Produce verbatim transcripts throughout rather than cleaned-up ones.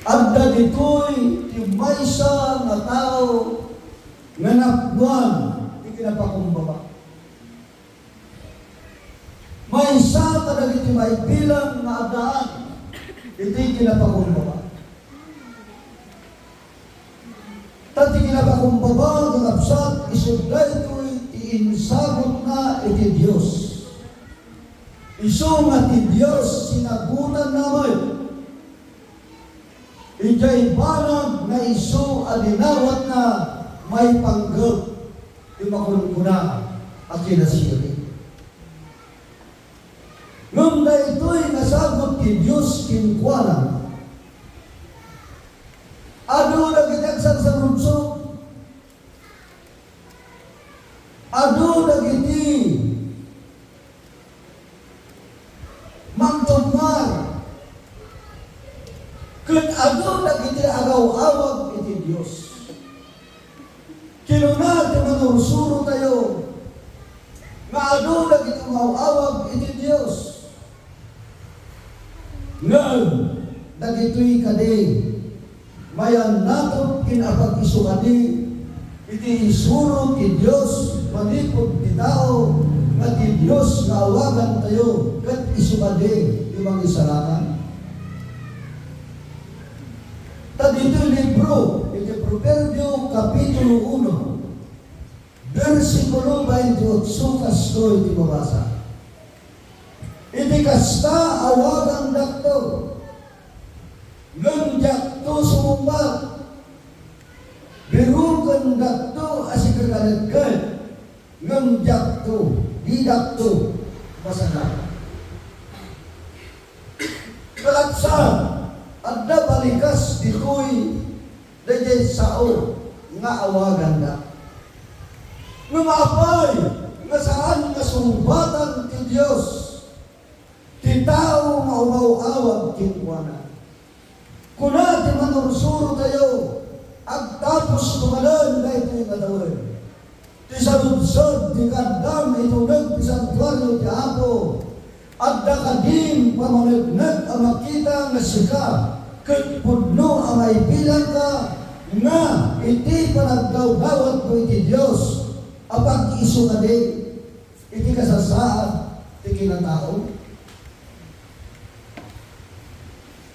Adda ditoy ti maysa nga tao nga napnoan ti kinapakumbaba. Maysa kadagiti maibilang nga addaan iti kinapakumbaba. Ta ti kinapakumbaba, kakabsat, isu daytoy ti insagutna iti Dios. Isu nga ti Dios, sinagutanna met. Idiay banag nga isu a dinawatna maipanggep ti makunkuna a kinasirin. Ngem daytoy nga sagut ti Dios kenkuana. Adu dagiti agsarsarudsod. Adu dagiti mangtugmar. Ket adu dagiti agaw-awag iti Dios. Kinuna ti manursurotayo nga adu dagiti umaw-awag iti Dios. Ngem dagitoy kadi, mayannatop ken apag-isu kadi iti isuro ti Dios manipud ti tao nga ti Dios nga awagantayo ket isu kadi ti mangisalakan? Ta ditoy libro iti Proverbio, Kapitulo uno, bersikulo baintiotso, kastoy ti mabasa, "Iti kasta, awagandakto, ngem diakto sumungbat. Birukendakto a sikaganetket, ngem diakto, didakto masalakan." Kakabsat, adda balikas ditoy daydiay sao nga awaganda. Ngem apay nga saan nga sungbatan ti Dios ti tao nga umaw-awag kenkuana? Kuna ti manursurotayo, agtapos tumalen daytoy nga tawen. Ti saludsod ti kaaddam iti uneg ti santuario ti Apo, adda kadim pamaneknek a makita nga sika ket pudno a maibilangka nga iti panagdawdawatmo iti Dios, apag-isu kadi iti kasasaad ti kinatao?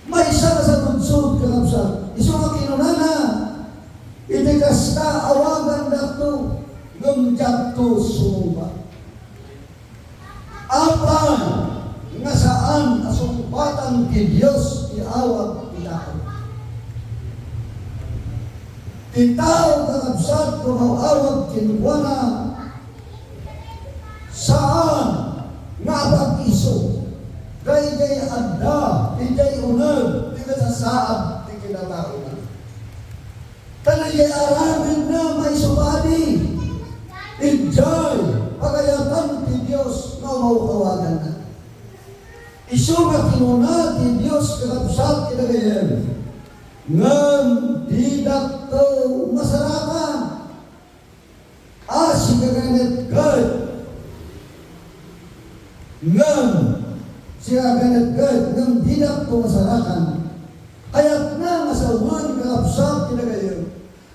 Maysa nga saludsod, kakabsat, isu nga kinunana, "Iti kasta, awagandakto, ngem diakto sumungbat." Apay nga saan a sungbatan ti Dios ti awag ti tao? Ti tao, kakabsat, no maawag kenkuana, saan nga apag-isu daydiay adda idiay uneg ti kasasaad ti kinataona. Ta daydiay aramidna maisupadi idiay pagayatan ti Dios nga umaw-awaganna. Isu nga kinuna ti Dios, kakabsat, kadagayem, "Ngem didakto masarakan a sikaganetket, ngem sikaganetket, ngem didakto masarakan." Kayatna nga sawen, kakabsat, kadagayem,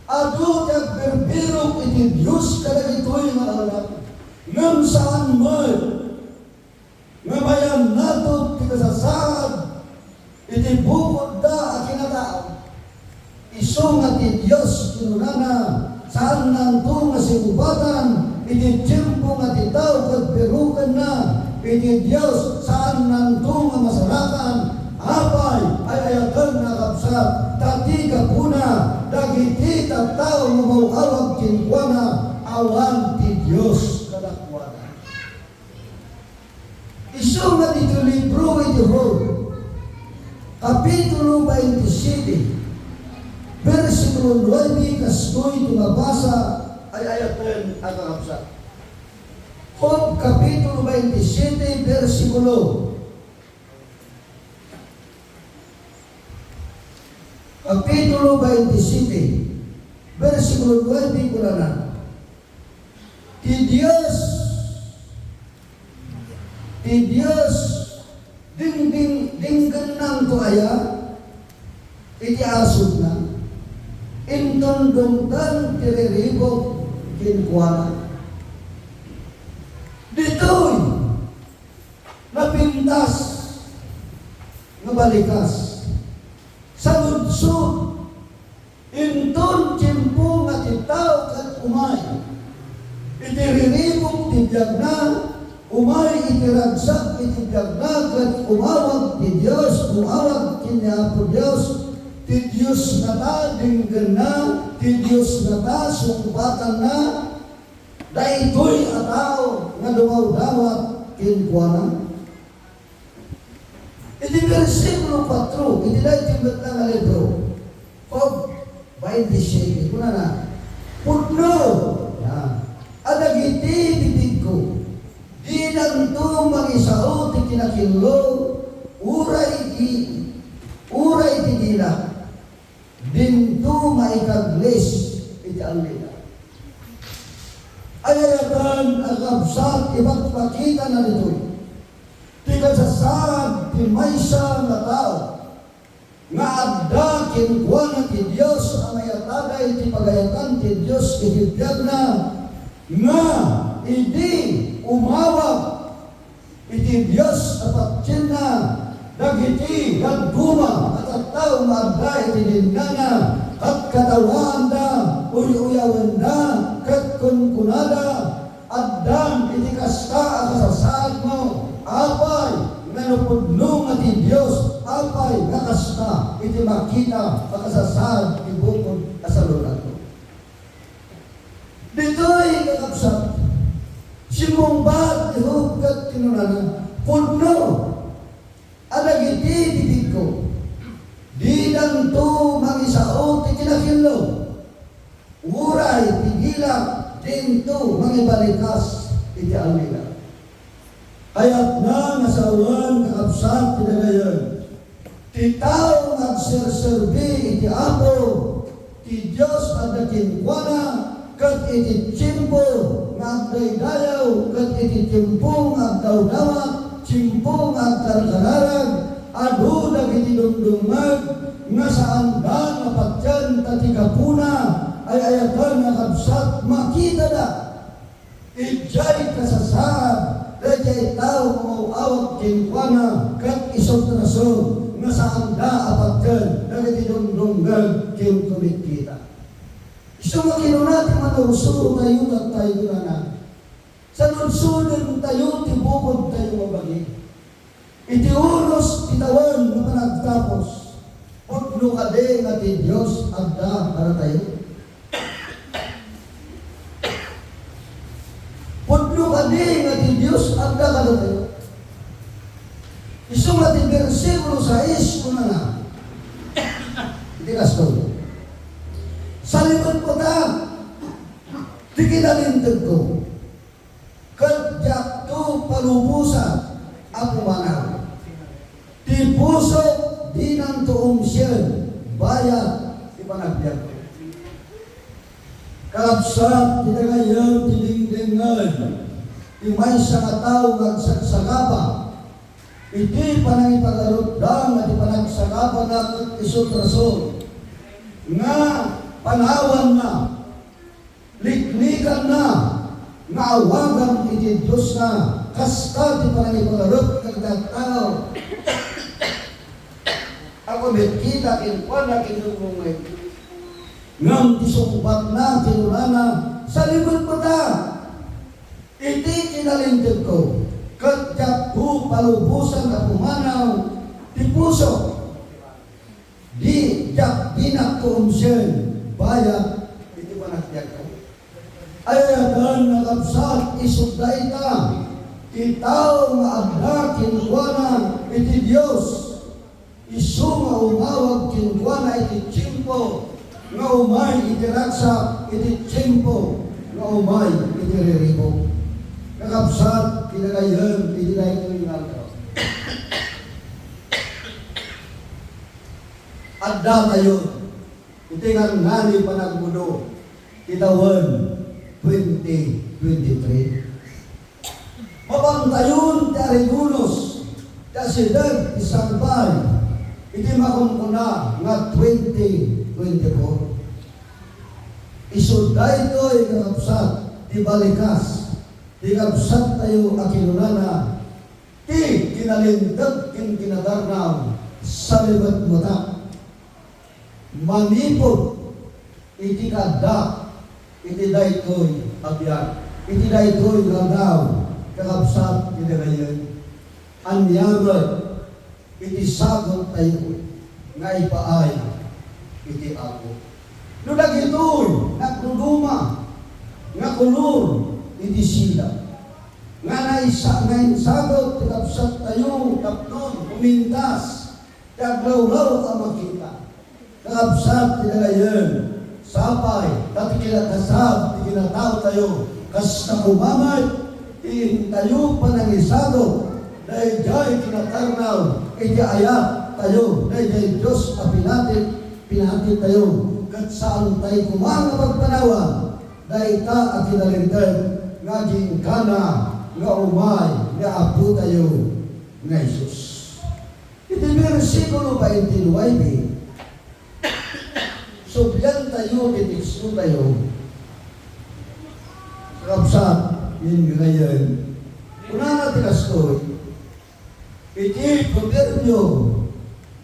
adu ti agbirbirok iti Dios kadagitoy nga aldaw, ngem saan met nga mayannatop ti kasasaad iti bukodda a kinatao. Isu nga ti Dios, kinunana, saannanto nga singbatan iti tiempo nga ti tao ket birokenna iti Dios, saannanto nga masarakan. Apay, ay-ayatenna, kabsat, ta ti gapuna dagiti tattao nga maawag kenkuana, awan ti Dios kadakuada. Isu nga ditoy libro iti Job, Kapitulo baintisiete, bersikulo nuebe, kastoy ti mabasa, ay-ayaten a kakabsat. Job, Kapitulo baintisiete, bersikulo, Kapitulo baintisiete, bersikulo nuebe, kunana, "Ti Dios, ti Dios, dingding-, dinggennanto aya? iti asugna, inton dumteng ti riribuk kenkuana. Ditoy napintas nga balikas, saludsod, inton tiempo nga ti tao ket umay iti riribuk ti biagna, umay iti ragsak iti biagna, ket umawag ti Dios, umawag ken ni Apo Dios, ti Dios ngata denggenna, ti Dios ngata sungbatanna, daytoy a tao nga dumawdawat kenkuana. Iti bersikulo kuatro, iti daytoy met nga libro, Job bainti siete, kunana, "Pudno, ya, a dagiti bibigko, dinanto mangisao ti kinakillo, uray i-, uray ti dila, dinto maikaglis iti allina." Ay-ayaten a kabsat, ipakpakitana ditoy ti kasasaad ti maysa nga tao nga adda kenkuana ti Dios a mayataday ti pagayatan ti Dios iti biagna, nga idi umawag iti Dios a patienna dagiti dadduma a tattao nga adda iti dennana, ket katawaanda, uy-uyawenda, ket kunkunada, "Addam iti kasta a kasasaadmo, apay nga no pudno nga ti Dios, apay nga kasta iti makita a kasasaad ti bukod a saludatmo?" Ditoy, kakabsat, simmungbat ni Job ket kinunana, "Pudno a dagiti bibigko, didanto mangisao ti kinakillo, uray ti dila dinto mangibalikas iti allina." Kayatna nga sawen, kakabsat, ti dagayen. Ti tao nga agserserbi iti Apo, ti Dios adda kenkuana, ket iti tiempo nga agdaydayaw, ket iti tiempo nga agdawdawat, tiempo nga agkarkararag, adu dagiti dumdumngeg nga saanda nga patien ta ti gapuna, ay-ayaten nga kabsat, makitada. Idiay kasasaad daydiay tao nga maw-awag kenkuana ket isu ti rason nga saanda a patien dagiti dumdumngeg ken kumitkita. Isu nga kinuna ti manursuro tayo, tattay, kunana, saludsodentayo ti bukodtayo nga bagi. Iti unos ti tawen nga panagtapos, pudno kadi nga ti Dios adda kadatayo? Pudno kadi nga ti Dios adda kadatayo? Isu nga ti bersikulo sais, kunana, iti kastoy, "Salimetko ta ti kinalintegko, ket diakto palubosan a pumanaw. Ti pusok dinanto umsien bayat ti panagbiagko." Kakabsat, ti dagayen ti dengdengngeg ti maysa nga tao nga agsagsaga iti panangipagarupda nga ti panagsagabana ket isu ti rason nga panawanna, liklikanna nga awagan iti Diosna. Kasta ti panangipagarup dagiti tattao a kumitkita kenkuana ken dumdumngeg. Ngem ti sungbatna, kinunana, "Salimetko ta iti kinalintegko, ket diakto palubosan a pumanaw ti puso." Di, diak, dinakto umsien bayat iti panagbiagko. Ay-ayaten nga kabsat, isu dayta ti tao nga adda kenkuana iti Dios. Isu nga umawag kenkuana iti tiempo nga umay iti ragsak, iti tiempo nga umay iti riribuk. Kakabsat, kinagayen iti daytoy nga aldaw. Addatayo iti ngarnani panagbudo ti tawen twenty twenty-three. Mapantayon ti arinunos ti asideg ti sakbay Iti makunkuna nga twenty twenty-four, isu daytoy, kakabsat, ti balikas ti kabsattayo a kinunana, ti kinalinteg ken kinatarnaw sa limet-metak. Manipud iti kaadda iti daytoy a biag, iti daytoy nga aldaw, kakabsat, iti dagayen, ania met iti saguttayo nga ipaay iti Apo? No dagitoy nagduduma nga kolor iti sida, nga naisa-, nga insagut ti kabsattayo tapno umintas ti aglawlaw a makita. Kakabsat ti dagayen, sapay, ta ti kinakasab ti kinataotayo, kasta koma met ti intayo panangisagut daydiay kinatarnaw iti ayattayo daydiay Dios a pinati-, pinatitayo, ket saantay koma nga pagpanawan dayta a kinalinteg nga aginkana nga umay nga Apotayo nga Jesus. Iti bersikulo twenty-nine, subliantayo ti tekstotayo. Kakabsat, ken gagayen, kunana ti kastoy, iti Proverbio,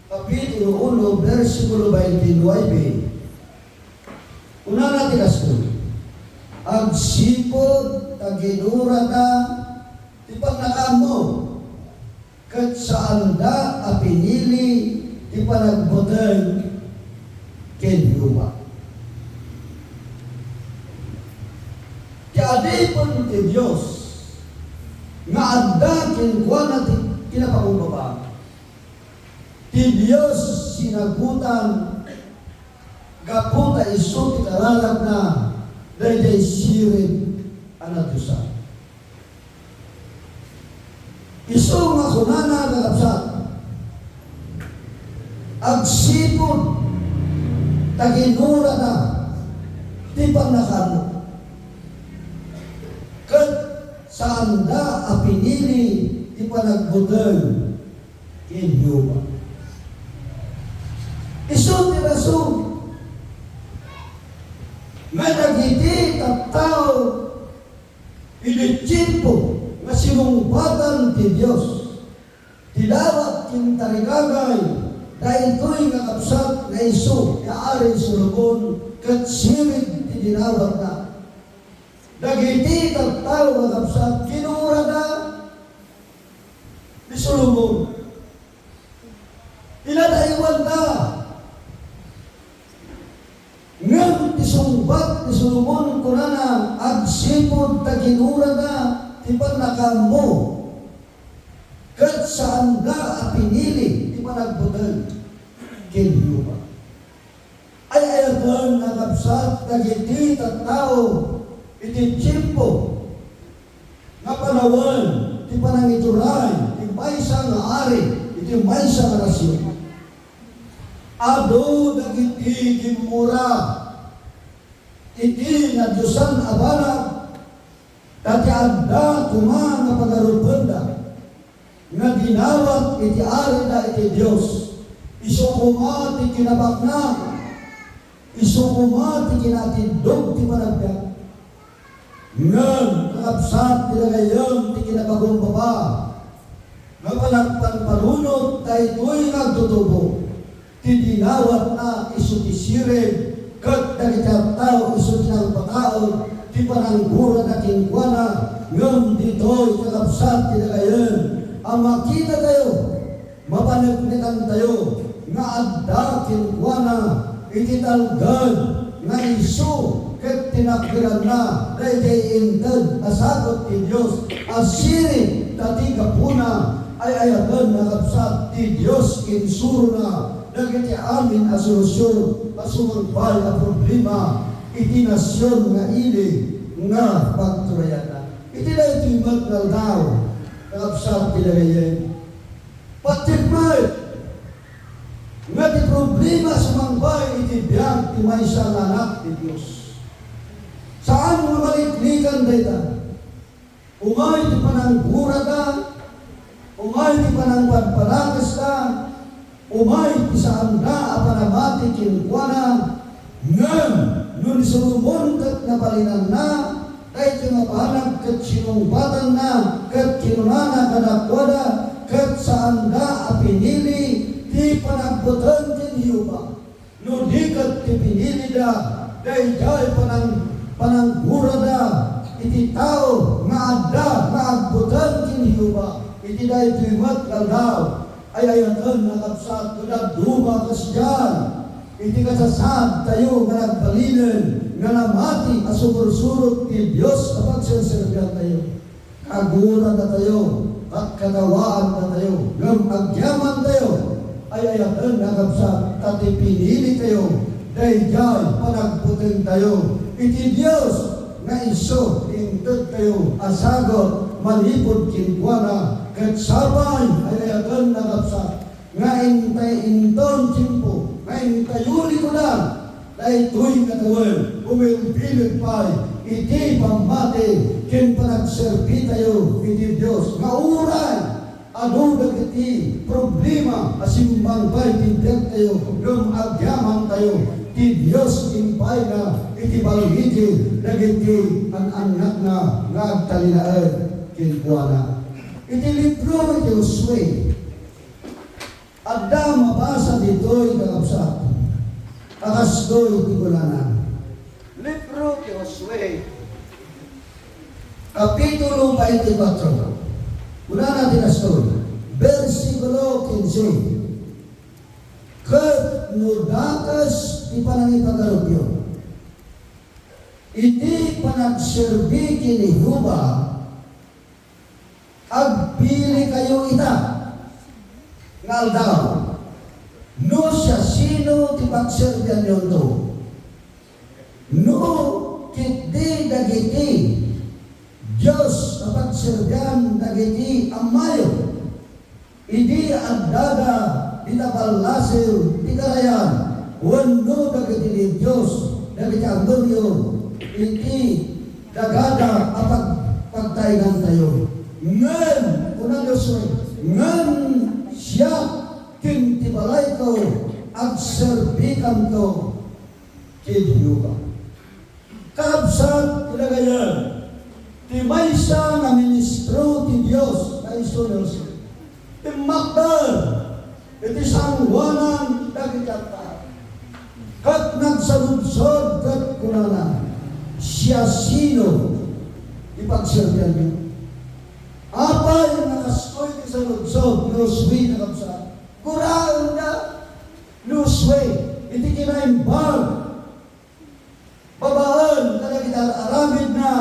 Kapitulo uno, bersikulo twenty-nine, kunana ti kastoy, "Agsipud ta ginurada ti pannakaammo, ket saanda a pinili ti panagbuteng ken Jehovah." Ti adipen ti Dios nga adda kenkuana ti kinapakumbaba. Ti Dios sinagutan gapu ta isu ti kararagna daydiay sirin a nadiosan. Isu nga kunana, kakabsat, "Agsipud ta ginurada ti pannakaammo, ket saanda a pinili ti panagbuteng ken Jehovah." Isu ti rason nga dagiti tattao idi tiempo nga sinungbatan ti Dios, tinawag ken tarigagay daytoy nga kabsat nga isu ti Ari Solomon ket sirin ti dinawatna. Dagiti tattao nga kabsat, kinurada ni Solomon. Inadaywanda. Ngem ti sungbat ni Solomon, kunana, "Agsipud ta ginurada ti pannakaammo, ket saanda a pinili ti panagbuteng ken Jehovah." Ay-ayaten nga kabsat dagiti tattao iti tiempo nga panawen ti panangituray ti maysa nga ari iti maysa nga nasion. Adu dagiti gimmura iti nadiosan a banag, ta ti adda koma nga pagarupenda nga dinawat iti arida iti Dios. Isu koma ti kinabaknang, isu koma ti kinaatindog ti panagbiag. Ngem, kakabsat, ti gagayyem ti kinapagumbaba nga panagpanpanunot daytoy nga agtutubo. Ti dinawatna isu ti sirin, ket dagiti tattao isu ti nangpataeng ti pananggurada kenkuana. Ngem ditoy, kakabsat, ti gagayyem a makitatayo, mapaneknekantayo nga adda kenkuana iti talged nga isu ket tinakderanna daydiay inted a sagut ti Dios a sirin, ta ti gapuna ay-ayaten, kakabsat, ti Dios insurona dagiti amin a solusion a sumangbay a problema iti nasion nga ili nga pagturayanna. Iti daytoy met nga aldaw, kakabsat, ti gagayyem, pattiek met nga ti problema sumangbay iti biag ti maysa nga anak ti Dios. Saan nga maliklikan dayta. Umay ti pananggurada, umay ti panangpadpadakesda, Umay ti saanda a panamati kenkuana, ngem no ni Solomon ket nabalinanna, daytoy nga banag ket sinungbatanna, ket kinunana kadakuada, ket saanda a pinili ti panagbuteng ken Jehovah. No di ket ti pinilida, daydiay panang-, pananggurada iti tao nga adda nga agbuteng ken Jehovah iti daytoy met nga aldaw. Ay-ayaten a kabsat, no dadduma kasdiay iti kasasaadtayo nga nagbalinen nga namati a sumursurot ti Dios a pagserserbiantayo. Kaguradatayo, ket katawaandatayo, ngem agyamantayo. Ay-ayaten a kabsat, ta ti pinilitayo, daydiay panagbutengtayo iti Dios nga isu ti intedtayo a sagut manipud kenkuana, ket sapay, ay-ayaten a kabsat, nga intay inton tiempo nga intayo likudan, daytoy nga tawen, umilbileg pay iti pammati ken panagserbitayo iti Dios nga uray adu dagiti problema a simmangpay ti biagtayo ngem agyamantayo ti Dios impayna iti balgiti dagiti an-annakna nga agtalinaed kenkuana. Iti libro iti Josue, adda mabasa ditoy, kakabsat, a kastoy ti kunana. Libro ti Josue, Kapitulo twenty-four. Kunana ti kastoy, bersikulo quince, ket no dakes ti panangipagarupyo iti panagserbi ken ni Jehovah, agpilikayo ita nga aldaw, no siasino ti pagserbianyonto. No ketdi dagiti dios a pagserbian dagiti ammayo, idi addada dita ballasiw ti karayan, wenno dagiti dios dagiti ammoyo iti dagada a pag-, pagtaengantayo. Ngem, kuna ni Josue, ngem siak ken ti balayko, agserbikanto ken Jehovah. Kakabsat, ilagayan ti maysa nga ministro ti Dios nga isu ni Josue. Timmakder iti sangoanan dagiti tattao. Ket nagsaludsod ket kunana, "Siasino ti pagserbianyo?" Apay nga kastoy ti saludsod ni Josue, kakabsat? Guraenda ni Josue iti kinaimbag babaen kadagiti ar-aramidna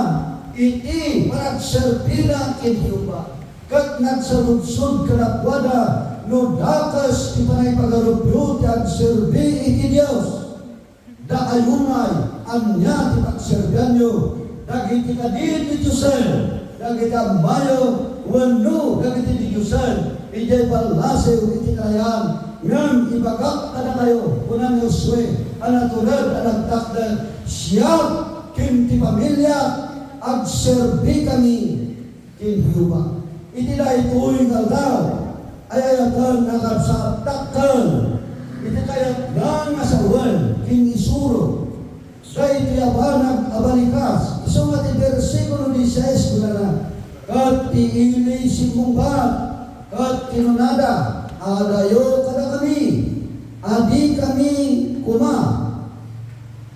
iti panagserbina ken Jehovah, ket nagsaludsod kadakuada no dakes ti panangipagarupyo ti agserbi iti Dios. Dakayo ngay, ania ti pagserbianyo? Dagiti kadi ti diosen dagiti ammayo wenno dagiti diosen idiay ballasiw iti karayan? Ngem ibagak kadakayo, kuna ni Josue, a natured a nagtakder, siak ken ti familiak, agserbikami ken Jehovah. Iti daytoy nga aldaw, ay-ayaten a kabsat, dakkel iti kayatna nga sawen ken isuro daytoy a banag a balikas. Isu nga ti bersikulo diseis, kunana, ket ti ili simmungbat ket kinunada, "Adayo kadakami, adikami koma."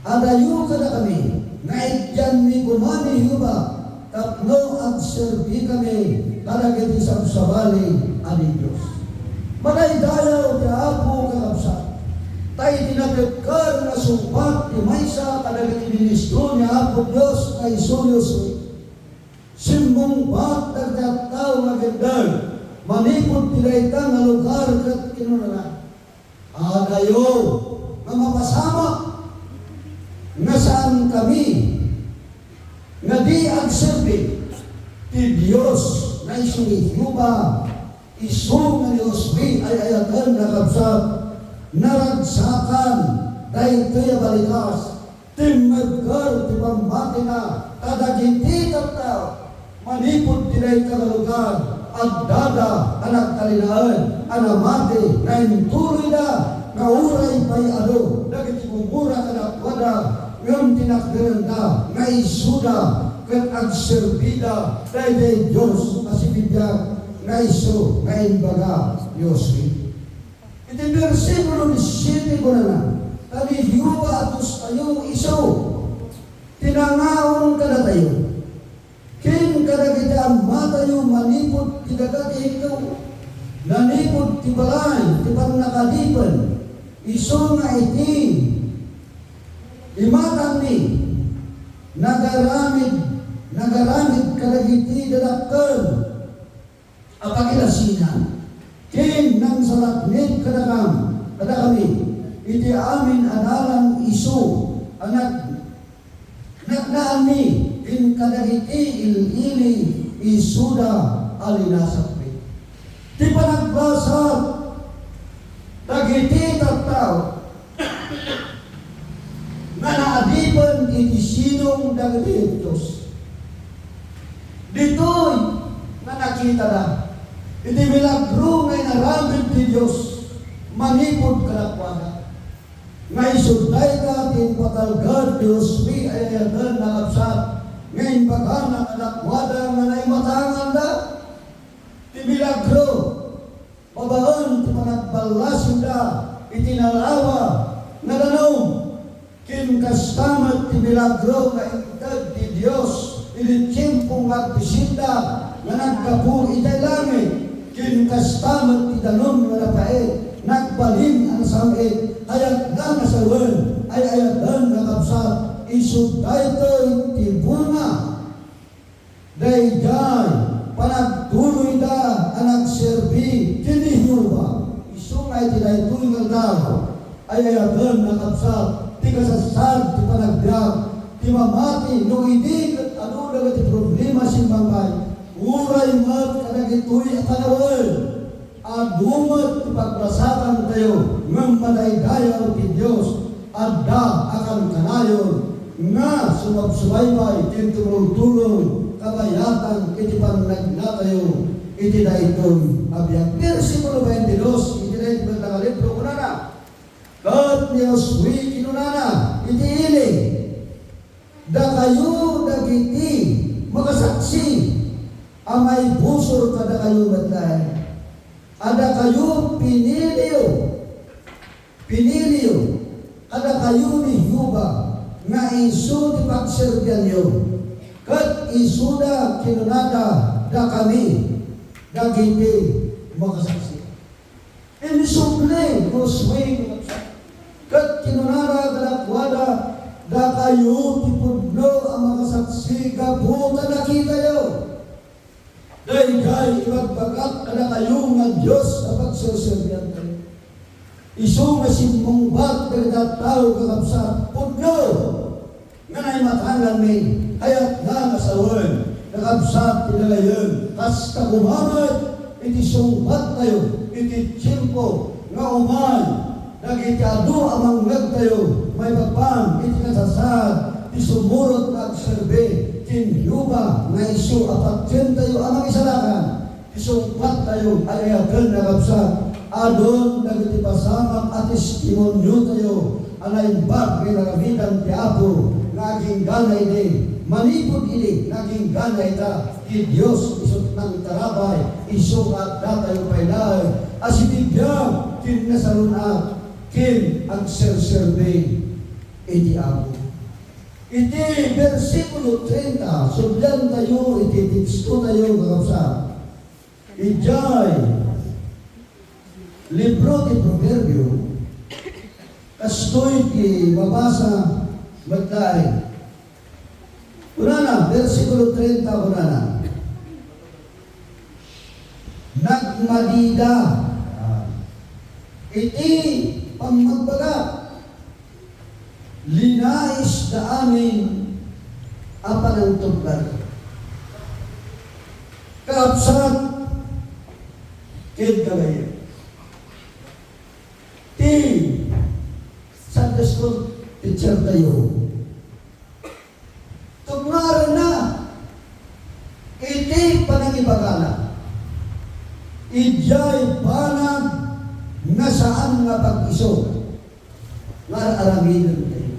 Adayo kadakami, naitdanmi koma ni Jehovah tapno agserbikami kadagiti sabsabali a dios. Madaydayaw ti Apo, kakabsat, ta iti natekker nga sungbat ti maysa kadagiti ministro ni Apo Dios nga isu ni Josue, simmungbat dagiti tattao nga agindeg manipud ti dayta nga lugar ket kinunana, "Adayo nga mapasamak nga saankami nga di agserbi ti Dios nga isu ni Jehovah." Isu nga ni Josue, ay-ayaten a kabsat, naragsakan daytoy a balikas. Timmedker ti pammatina kadagiti tattao manipud ti dayta nga lugar. Addada a nagtalinaed a namati nga intuloyda nga uray pay adu dagiti gumura kadakuada, ngem tinakderenda nga isuda ket agserbida daydiay Dios a sibibiag nga isu nga imbaga ni Josue. Iti bersikulo disiete kunana, "Ta ni Jehovah a Diostayo isu ti nangaon kadatayo ken kadagiti ammatayo manipud ti daga ti Egipto, manipud ti balay ti pannakadipen, isu nga iti imatangmi nagaramid, nagaramid kadagiti dadakkel a pakilasinan, ken nangsalaknib kadakam, kadakami iti amin a dalan isu a nag-, nagnaanmi ken kadagiti il-ili isuda a linasakmi." Ti panagbasa dagiti tattao nga naadipen iti sidong dagiti Dios. Ditoy nga nakitada iti milagro nga inaramid ti Dios manipud kadakuada. Nga isu dayta ti impatalged ni Josue a ay-ayaten a kabsat nga imbagana kadakuada nga naimatanganda. Ti milagro babaen ti panagballasinda iti nalawa nga danum. Ken kasta met ti milagro nga inted ti Dios iti tiempo nga agbisitda nga naggapu idiay langit. Ken kasta met ti danum nga napait, nagbalin a nasam-it, kayatna nga sawen, ay-ayaten a kabsat, isu daytoy ti bunga daydiay panagtuloyda a nagserbi ken ni Jehovah. Isu nga iti daytoy nga aldaw, ay-ayaten a kabsat, ti kasasaad ti panagbiag, ti mamati no idi ket adu dagiti problema simmangpay, uray met kadagitoy a panawen. Adu met ti pagbasatantayo, ngem madaydayaw ti Dios. Adda a kankanayon nga sumabsubaybay ken tumultulong kabayatan iti pannagnatayo iti daytoy a biag. Bersikulo baintidos iti daytoy met nga libro, kunana, ket ni Josue kinunana iti ili, "Dakayo dagiti makasaksi a maibusor kadakayo met laeng, a dakayo piniliyo, piniliyo kadakayo ni Jehovah nga isu ti pagserbianyo, ket isuda kinunada dakami dagiti makasaksi." Insubli ni Josue ket kinunana kadakuada, "Dakayo ti pudno a makasaksi gapu ta nakitayo daydiay ibagbagak kadakayo nga Dios a pagserserbiantayo. Isu nga simmungbat dagiti tattao, kakabsat, pudno nga naimatanganmi, kayatna nga sawen, kakabsat, ti dagayen. Kasta koma met iti sungbattayo iti tiempo nga umay dagiti adu a mangngegtayo maipapan iti kasasaad ti sumurot nga agserbi ken Jehovah nga isu a patientayo a mangisalakan. Ti sungbattayo, ay-ayaten a kabsat, adun dagiti pasamak a testimoniotayo a naimbag nga inaramidan ti Apo nga agingga idi, manipud idi nga agingga ita ti Dios, isut' nangtarabay, isu nga addatayo pay laeng a sibibiag ken nasalun-at ken agserserbi iti Apo. Iti bersikulo treinta, sudlantayo iti tekstotayo, kakabsat. Idiay libro ti Proverbio, kastoy ti mabasa met laeng. Kunana, bersikulo treinta, kunana, "Nagmadida, ah, iti pammagbaga, linaisda amin a panangtugna." Kakabsat ken gagayyem, ti Sunday school teacher tayo, tugnaenna iti panangibagana. pag-isu nga ar-aramiden tayo.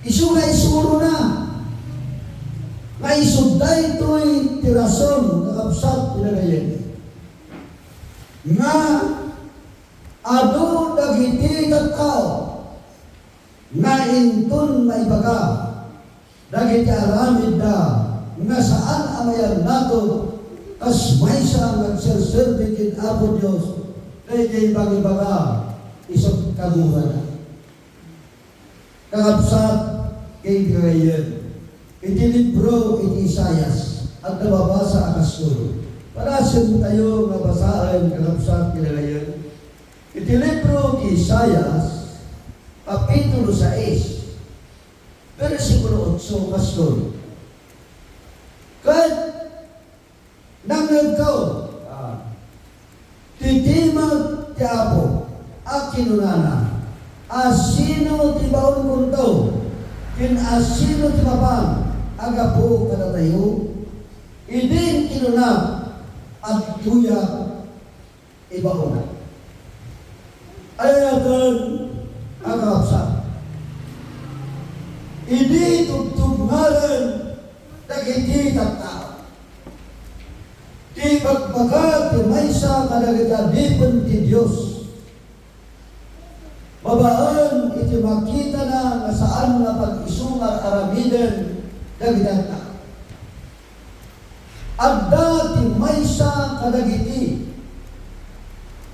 Isu nga isurona nga isu daytoy ti rason, kakabsat, ti nagayen, nga adu dagiti tattao nga inton maibaga dagiti aramidda nga saan a mayannato, kas maysa nga agserserbi ken Apo Dios, daydiay mangibaga isu kagurana. Kakabsat ken kagayen, iti libro iti Isaias, adda mabasa a kastoy. Padasen tayo nga basaen, kakabsat ken kagayen. Iti libro ti Isaias, Kapitulo sais, bersikulo otso, kastoy, ket nangngegko, ah, ti timek ti Apo a kinunana, "Asino ti baonkonto? Ken asino ti mapan a gapu kadatayo?" Idi kinuna, "Adtoyak ibaon." Ay-ayaten a kakabsat, idi tubtubngaren dagiti tattao ti ibagbaga ti maysa kadagiti adipen ti Dios, babaen iti makitana nga saan nga pag-isu nga ar-aramiden dagiti tattao. Adda ti maysa kadagiti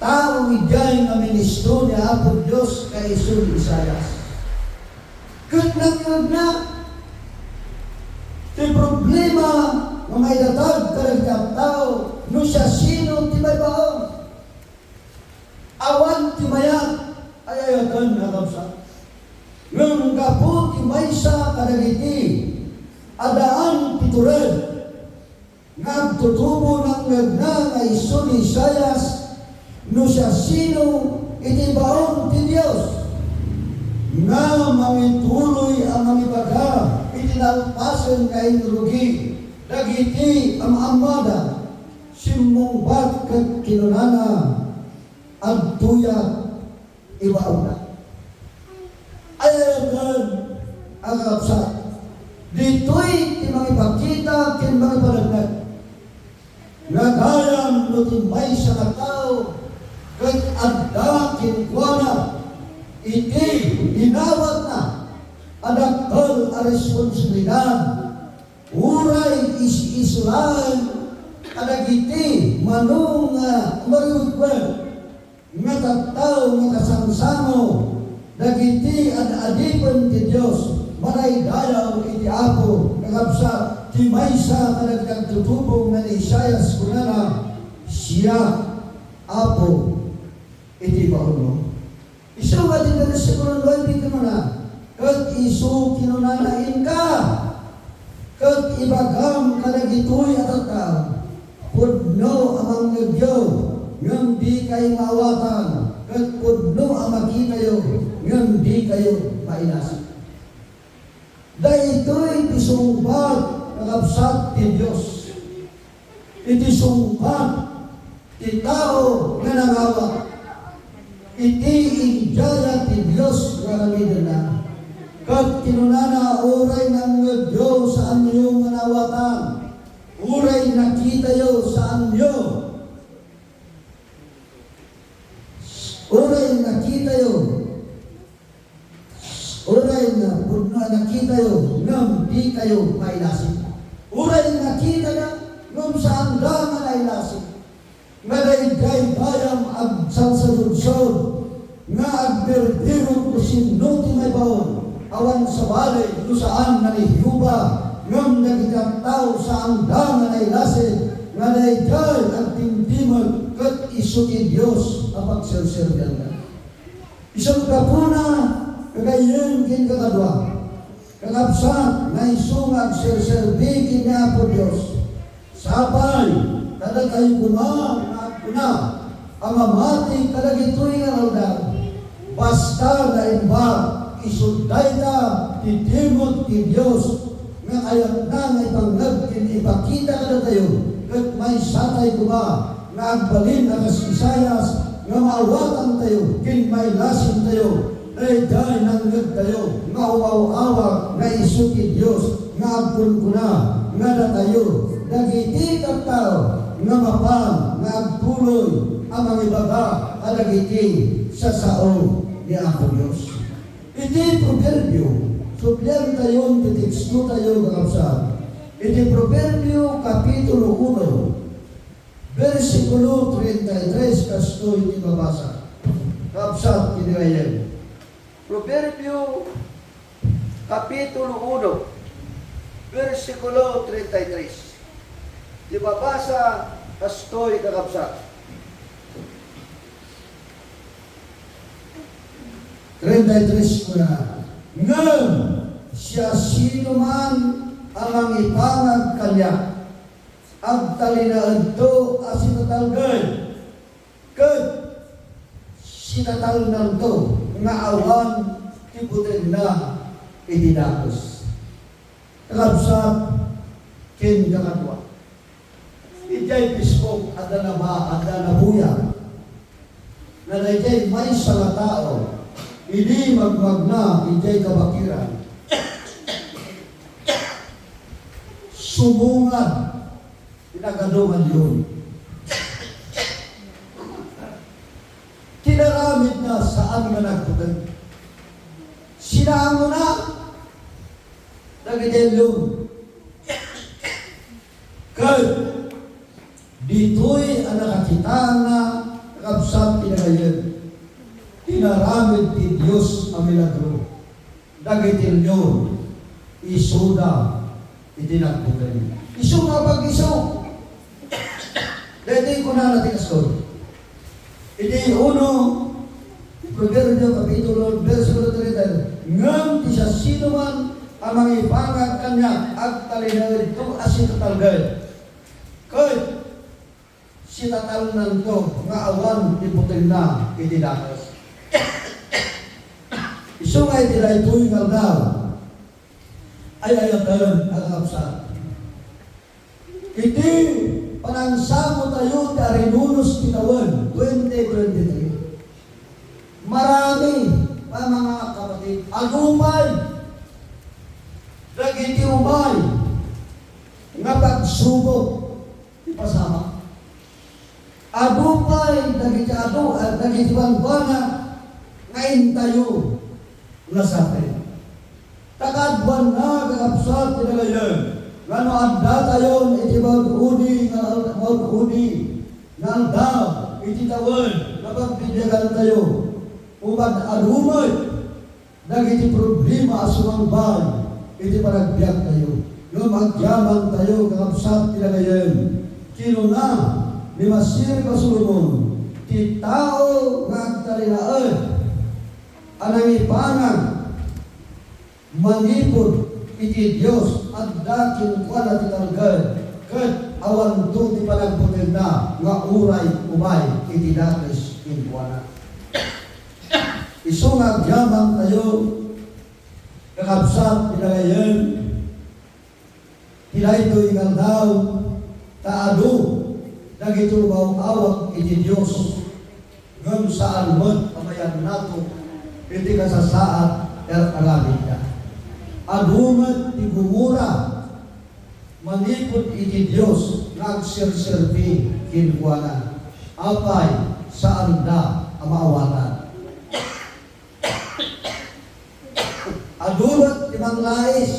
tao idiay nga ministro ni Apo Dios nga isu ni Isaias. Ket nangngegna ti problema nga maidatag kadagiti tattao no siasino ti maibaon. Awan ti mayat, ay-ayaten a kabsat. Ngem gapu ti maysa kadagiti addaan ti tured nga agtutubo, nangngegna nga isu ni Isaias no siasino iti baon ti Dios nga mangituloy a mangibaga iti nalpasen nga inrugi dagiti am-ammada. Simmungbat ket kinunana, "Adtoyak ibaonda." Ay-ayaten a kakabsat, ditoy ti mangipakita ken mangipaneknek nga gayam no ti maysa nga tao ket adda kenkuana iti inawatna a dakkel a responsabilidad, uray is-isu laeng kadagiti mano nga mariwetwet nga tattao nga kasangsangano dagiti ad-adipen ti Dios, madaydayaw iti Apo. Kakabsat, ti maysa kadagiti agtutubo nga ni Isaias, kunana, "Siak, Apo, iti baonmo." Isu nga ti bersikulo nuebe kinuna, "Ket isu kinunana, Inka, ket ibagam kadagitoy a tattao, pudno a mangngegyo, ngem dikay maawatan, ket pudno a makitayo, ngem dikayo mailasi." Daytoy ti sungbat, kakabsat ti Dios. Iti sungbat ti tao nga nangawat iti indayat ti Dios nga aramidenna. Ket kinunana, "Uray nangngegyo, saanyo nga naawatan. Uray nakitayo, saanyo. Uray nakitayo." Uray nga pudno a nakitayo, ngem dikayo mailasi. Uray nakitana, ngem saanda nga nailasi. Nga daydiay gayam agsalsaludsod, nga agbirbirok no sinno ti maibaon, awan sabali no saan nga ni Jehovah, ngem dagiti tattao saanda nga nailasi, nga daydiay agtimtimek ket isu ti Dios a pagserserbianna. Isu gapuna, kagayyem ken kakadua, kakabsat, nga isu nga agserserbi ken ni Apo Dios, sapay kadatayo koma nga agkuna a mamati kadagitoy nga aldaw. Basta naimbag, isu dayta ti timek ti Dios nga kayatna nga ipangngeg ken ipakita kadatayo, ket maysatay koma nga agbalin a kas Isaias, nga maawatantayo ken mailasintayo daydiay nangngegtayo nga umaw-awag nga isu ti Dios nga agkunkuna nga datayo dagiti tattao nga mapan nga agtuloy a mangibaga kadagiti sasao ni Apo Dios. Iti Proverbio, subliantayon ti tekstotayo, kakabsat. Iti Proverbio, Kapitulo uno, bersikulo treinta y tres, kastoy ti mabasa. Kabsat, iti gayyem. Proverbio, Kapitulo uno, bersikulo treinta y tres. Ti mabasa, kastoy, kakabsat. Treinta y tres kuna, ngem siasinoman a mangipangag kaniak, agtalinaedto a sitatalged, ket sitatalnanto nga awan ti butengna iti dakes. Kakabsat ken kakadua, idiay Facebook, adda naba-, adda nabuyat nga daydiay maysa nga tao, idi magmagna idiay kabakiran, sumungad ti nagadu nga leon. Kinaramidna saan nga nagbuteng. Sinangona dagiti leon. Ket ditoy a nakakitaanna, kakabsat, iti gayyem, tinaramid ti Dios a milagro. Dagiti leon, isuda iti nagbuteng. Isu nga pag-isu. Daytoy kunana ti kastoy. Iti uno, Proverbio, Kapitulo, bersikulo treinta, ngem ti siasinoman a mangipangag kaniak, agtalinaedto a sitatalged, ket sitatalnanto nga awan ti butengna iti dakes. Isu nga iti daytoy nga aldaw, ay-ayaten a kakabsat. Iti panangsamotayo ti Arinunos ti tawen twenty twenty-three, marami pa, mga kapatid, adu pay dagiti umay nga pagsubok ti pasamak. Adu pay dagiti adu, ah, dagiti bangbanag nga intayo nga sakit. Ta kaaduanna, kakabsat, ti nagayan, nga no addatayon iti maud-udi nga al-, maud-udi nga aldaw iti tawen nga pagbibiagantayo, umad-adu met dagiti problema a sumangbay iti panagbiagtayo. Ngem agyamantayo, kakabsat, ti nagayan, kinuna ni Masirib a Solomon, ti tao nga agtalinaed a nangipangag manipud iti Dios, adda kenkuana ti talged, ket awanto ti panagbutengna nga uray umay iti dakes kenkuana. Isu nga agyamantayo, kakabsat, ti nagayan, ti daytoy nga aldaw, ta adu dagiti umaw-awag iti Dios, ngem saan met a mayannato iti kasasaad ti ar-aramidda. Adu met ti gumura manipud iti Dios nga agserserbi kenkuana. Apay, saanda a maawatan. Adu met ti manglais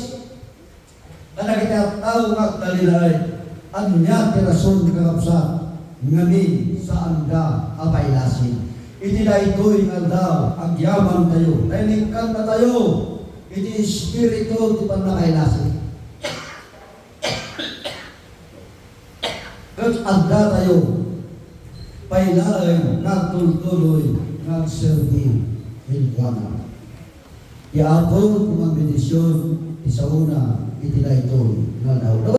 kadagiti tattao nga agtalinaed. Ania ti rason, kakabsat, ngamin saanda a pailasin? Iti daytoy nga aldaw, agyamantayo, ta inikkannatayo iti espiritu ti pannakailasi. Ket addatayo pay laeng nga agtultuloy nga agserbi kenkuana. Ti Apo ti mangbendision ti saona iti daytoy nga aldaw.